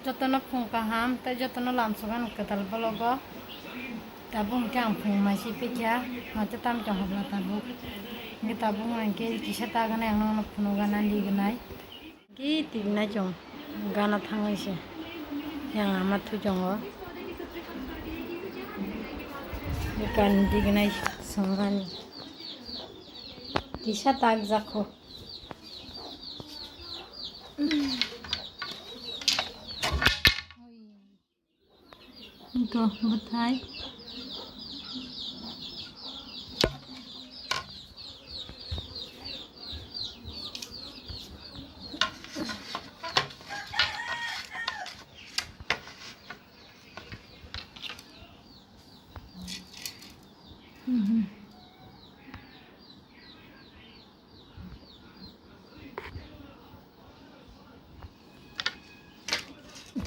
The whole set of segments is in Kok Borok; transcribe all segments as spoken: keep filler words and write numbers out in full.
Jotono phung kaham tei jotono lamsogan kwtal bologo. Tabuk hwnkhe ang phung mai si phikha, maitwi tam tong habla tabuk. Hwnkhe tabuk hwnkhe kisa ta ganai ang nono phunukgana lignai. Ki tignai chong gana thangwi se yang ama thu chongo. Kan dignai songani kisa tak jakho. Ito, bwthai.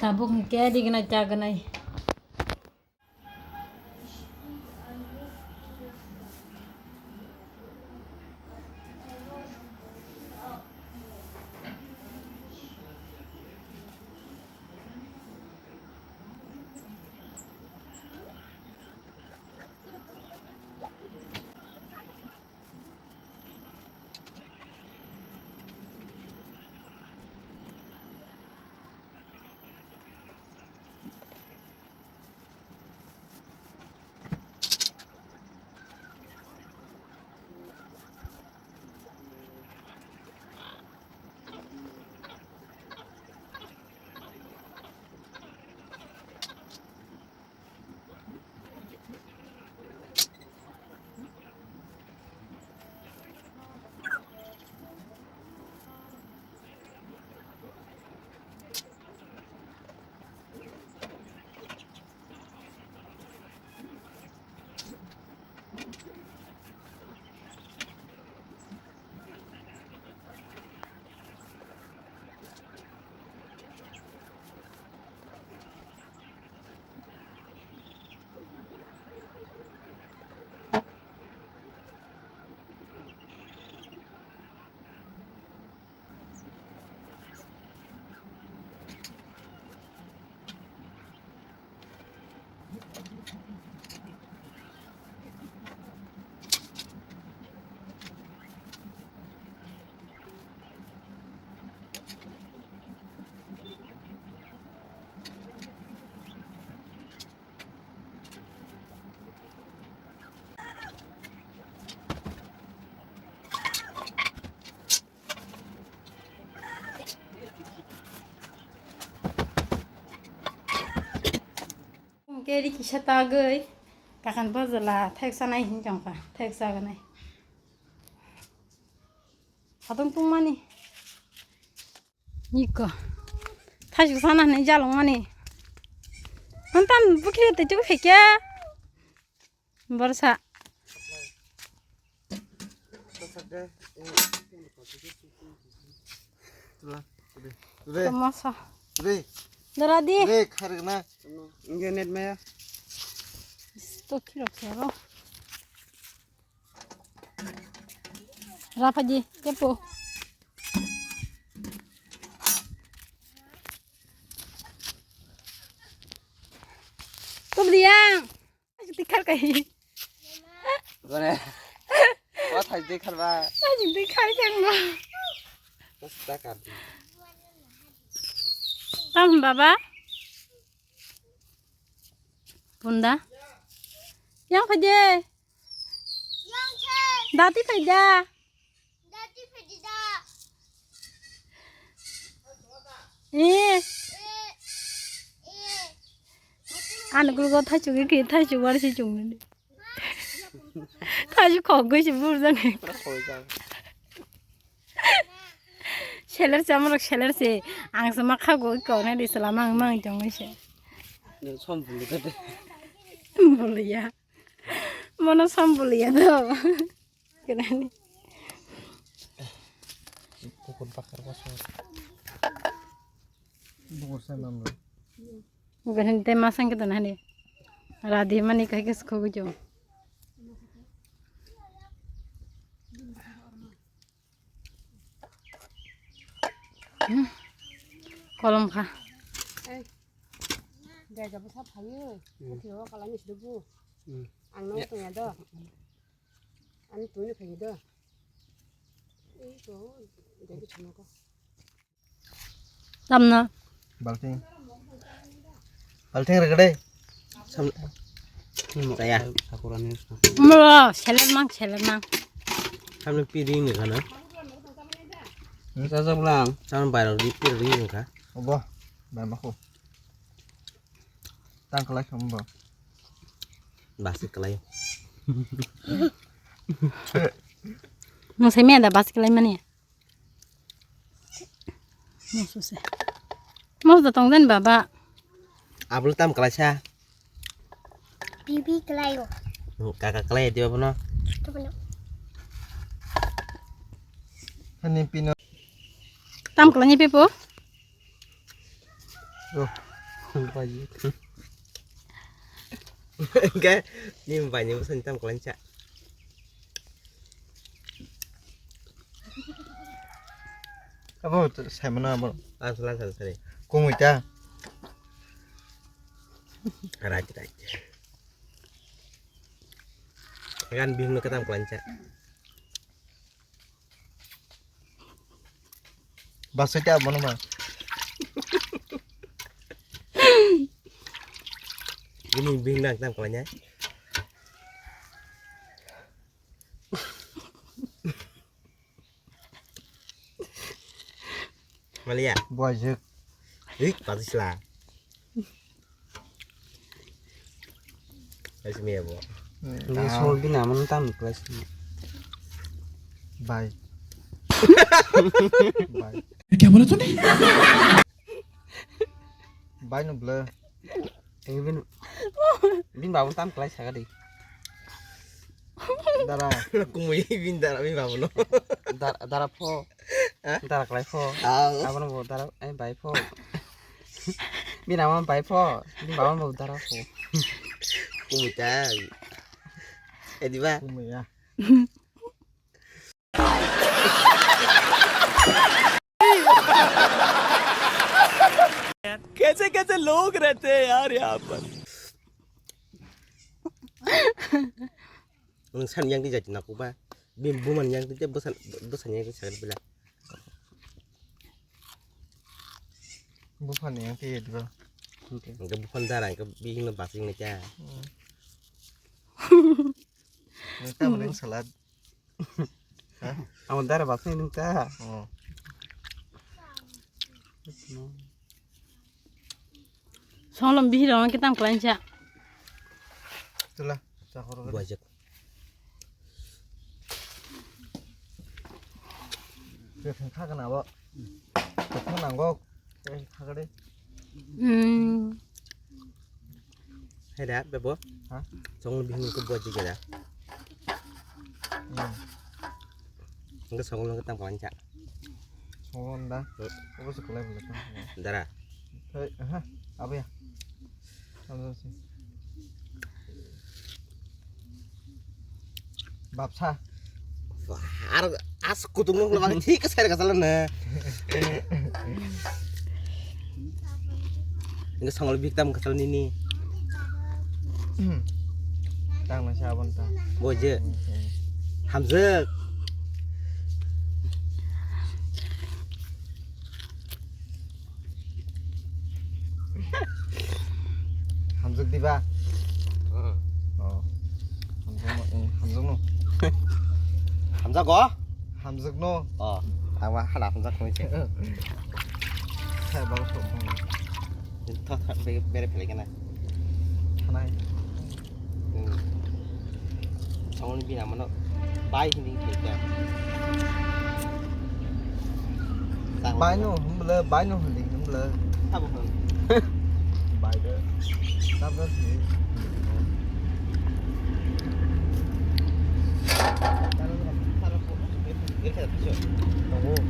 Tabuk hwnkhe rignai chagnai. Keri kisa tagwi kakan bojala theksa nai hin jongka theksa ganai. Atong tungmani. Niko. Thajwk sana hinwi jalwkmani. Antan bukhi tei chuk phaikya. Borsa. Re. Tomasa. Re. Dara di. Re, khargna. Inge net maya. Sto kilo kero. Rapaji, kepo. Tubli yang. Aji tikar kai. Gone. Wa thai tikar ba. Aji tikar kai ba. Bas takar. Tam baba. Bunda. Yang phaidi. Dati phaida. Eh. Ano gulgo thaichuk ki thaichuk war si chung ni. Thaichuk khogoi si burjang. Seler se amorok seler se ang se ma khago iko ne de sala mang mang jong se. Som bulu kade. Bulu ya. Mono som bulu ya do. Kenani. Pukun pakar kosong. Bukur sa nang lo. Bukan te masang kita nani. Radi mani kai kes khogo jo. Hmm. Kolom kha. Ei, dai jabo sa phaio. Hmm. Khe o kala ni sido bu. Hmm. Ang no tongya do. Ani tuni phaio do. Ei to, dai ki chuma ko. Tamna. Balting. Balting rega dai. Sam. Saya. Sakurani. Mlo, seler mang, seler mang. Samne piring ni kana. Sa sa blang. Sam bayar di piring ni ka. Obo, bai mako. Tang kalai khambo. Basi kalai. Nung sai meda basi kalai mani. Musu se. Musu da tong den baba. Abul tam kalai sa. Bibi kalai o. Kaka kalai di baba no. Tubano. Hani pino. Tam kalai ni pepo. Ro. Baji. Enggak, ini banyak pesan tam kalai sa. Abo, saimano abo. Asal asal sari. Kung ita. Right, right. Kan bihung no ketam kelanca. Basai ta abo no ba. Bini bihung no ketam kelanca. Malia. Buaijwk. Rik, pati sila. Pati sila bo. Ini semua bina mana tamu kelas ini. Bye. Bye. Kya bola tune? Bye no bla. Thank you, Bin. Bin babu tam kelai saga di. Dara. Kumui Bin dara Bin babu no. Dar-, dara pho. Hah? Dara kelai pho. Au. Abo no bo dara, eh, bai pho. Bin ama bai pho. Bin babu no bo dara pho. Kumui ta. Eh, di ba? Kumui ya. कैसे कैसे लोग रहते हैं यार यहाँ पर। Nwng sani yang twi jati naku ba? Bini buma ni yang twi tei bwsa, bwsa ni yang twi sakhe bwla. Bupha ni yang twi diba? Hwnkhe bupha ni dara hwnkhe bini basing ni kya? Hmm. Nwng tamo ring salad. Ha? Amo dara baksa nwng ta. Oh. Songlam bihir rong kitam kelainsa. Tula, cakor. Buajak. Kethang kha kana bo? Kethang nangok. Eh, kha kade. Hmm. Hai da, bebo. Ha? Song bihing ko buat juga da. Hmm. Enggak song lo ketang palanca. Song da. Hmm. Apa sekolah boleh kan? Dara. Hei, aha, apa ya? Apa sih? Bapsa. Wah, ar as kutung nung lebang thik sai ka salan na. Ini songol biktam ka salan ini. Tang na sabon ta. Boje. Hamzek. Hamjak diba? Hmm. Oh. Hamjak no, eh, hamjak no. Hamjak go? Hamjak no. Oh. Awa hala hamjak no se. Thai baro sok. Tha tha be bere pele kana. Thanai. Hmm. Songni bina mano bai hindi khelka. Bai no humble, bai no hindi humble. Sabo hon. Bai de. Sabo hindi.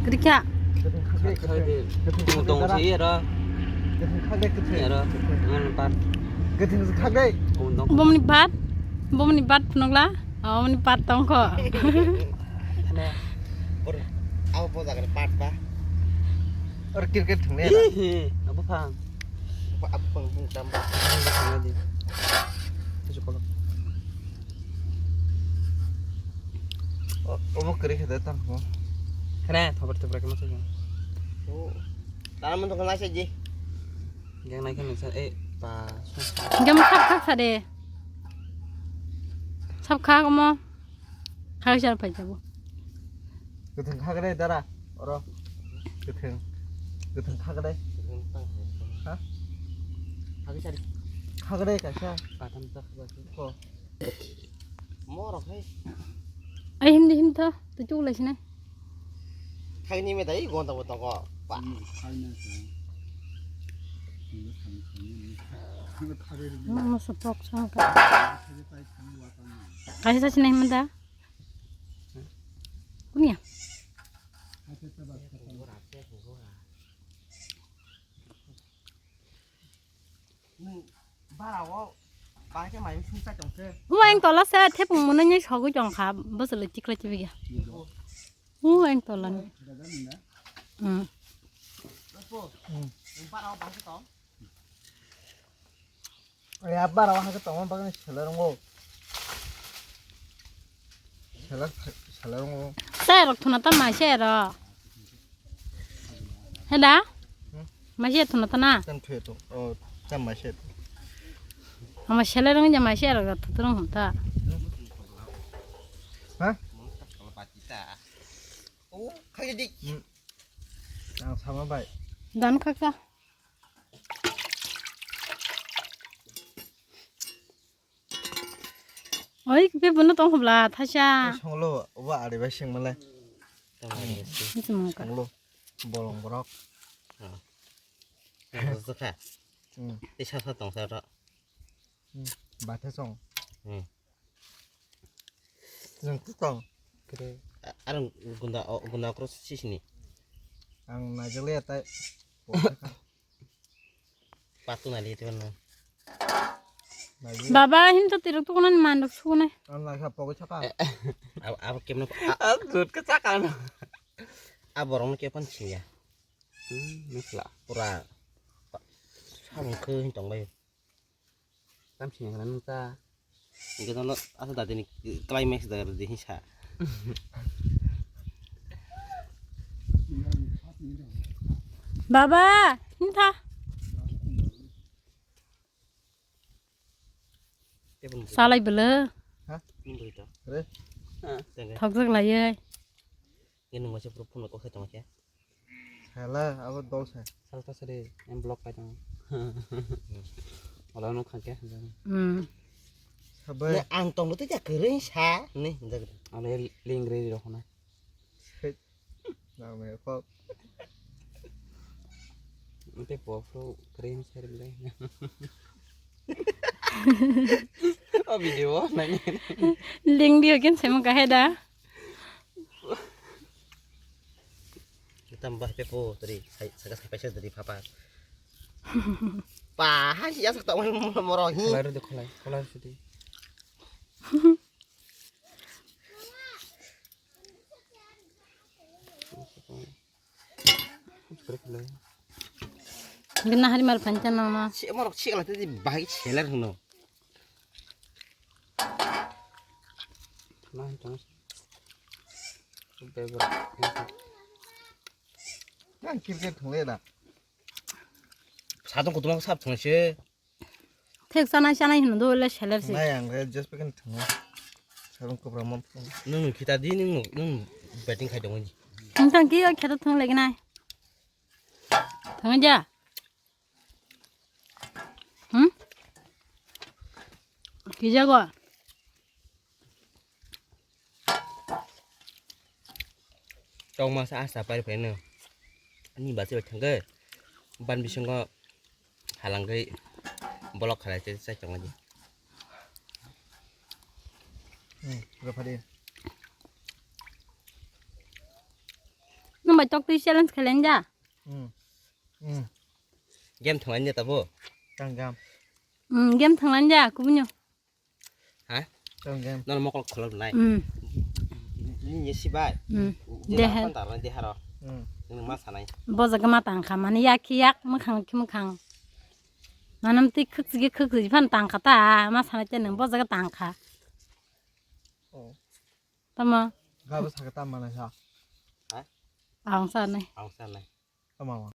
Krikha. Tong si ero. Ero. Ngan par. Bomni bat. Bomni bat phunukla. Omni bat tongkho. Abo bo jaga ni bat ba. Or cricket thungnai. Abo phang. Abang bung tamba. Omo kiri khede tang mo. Khre thobar thobar kama sa. O. Tara mun thong nai saji. Yang nai khe nungsa, eh, pa. Gam khak khak sa de. Sab khak mo. Khak sar phai jabo. Kwthwng khak de dara. Oro. Kwthwng. Kwthwng khak de. Ha? Khak sar. Khak de kaisa. Patam tak. Ko. Morok hai. Ai himdi himtho. Tu chuk lai sinai. Khagni me dai gonta bo tongo. Pa. Mama sa pok sa ka. Kaisa sa sinai manda. Kunya. Bara o, ba ke mai sung sa tong se. Uwa eng tola se thepung mwnwi sogwi tong kha, bosolo chikla chibiga. Uwa eng tola ni. Hmm. Bara o ba ke tong. Ore abba rawa ha ke tong ba ke selar ngo. Selar selar ngo. Sai rok thuna ta mai se ro. Heda? Hmm? Masia thuna tana? Tam thuya to. Oh, tam masia to. Ama sele rong ja masia ro ta rong ta. Ha? Oh, khai di. Hmm. Ang sama bai. Dan khaksa. Oi, be bono tong khobla, thaisa. Songlo, obo ari bai sing male. Tong ari bai sing. Songlo, bolong borok. Ah. Yang tu kha. Hmm. Tisa sa tong sa ro. Hmm. Bathe song. Hmm. Yang tu tong. Kre. Arang gunda, gunda cross sini. Ang najale tai. Patu nali itu kan. Baba, him to tirok tukunan mandok sukune. Ang nai sa pogo saka. Ab, ab kemno. Ab dut ke saka no. Ab borong ke pan siya. Hmm, misla. Pura. Samung ke hintong bai. Tam siya kan ta. Hingke tono asa dati ni climax da di hinsa. Baba, hinta. Salai bela. Ha? Thokjak lai. Ini masih perlu phone kok saya tengok ya. Hala, abo dol sa. Sal ta sari, em block kai tong. Wala no khangke. Hmm. Sabai. Ne ang tong tu ja kering sa, ne jaga. Ale lingre ri rokona. Shit. Na me ko. Ante po fro kering sa ri le. O video nai. Ling dio ken sema kaheda. Tambah pepo tadi, saya saya saya saya tadi papa. Pahan sih ya satu orang morohi. Kholai ro de kholai, kholai sudi. Gana hari mar pancha nama. Si morok si kala tadi bahagi seler no. Nang cricket thungle da. Sadong kutumang sab thungse. Thek sanai sanai hino do le seler se. Nai ang le just pekan thungo. Sadong kubra mom. Nung kita di nung nung batting khai dong ni. Nang ki kheta thung lagi nai. Thang ja. Hmm? Kijago. Tong masa asa pari pari no. Ani basi bai thangke. Ban bisingo halangke bolok khalai se sai tong lagi. Hmm, pura pari. Nang bai tok twi challenge khalai ja. Hmm. Hmm. Game thangani tabo? Tang game. Hmm, game thangani ja, kubunyo. Ha? Tang game. Nono mokol kholok nai. Hmm. Ni ye sibai. Hmm. Dehe. Dehe. Pan tarnai deha ro. Hmm. Nang ma sanai. Boja gama tang kha mani yak yak mukhang ki mukhang. Manam twi khwk chigi khwk chigi phan tang kha ta, ma sana te nang bo jaga tang kha. Oh. Tamo? Gabo saka tam mana sa. Ha? Ang sa nai. Ang sa nai. Tamo.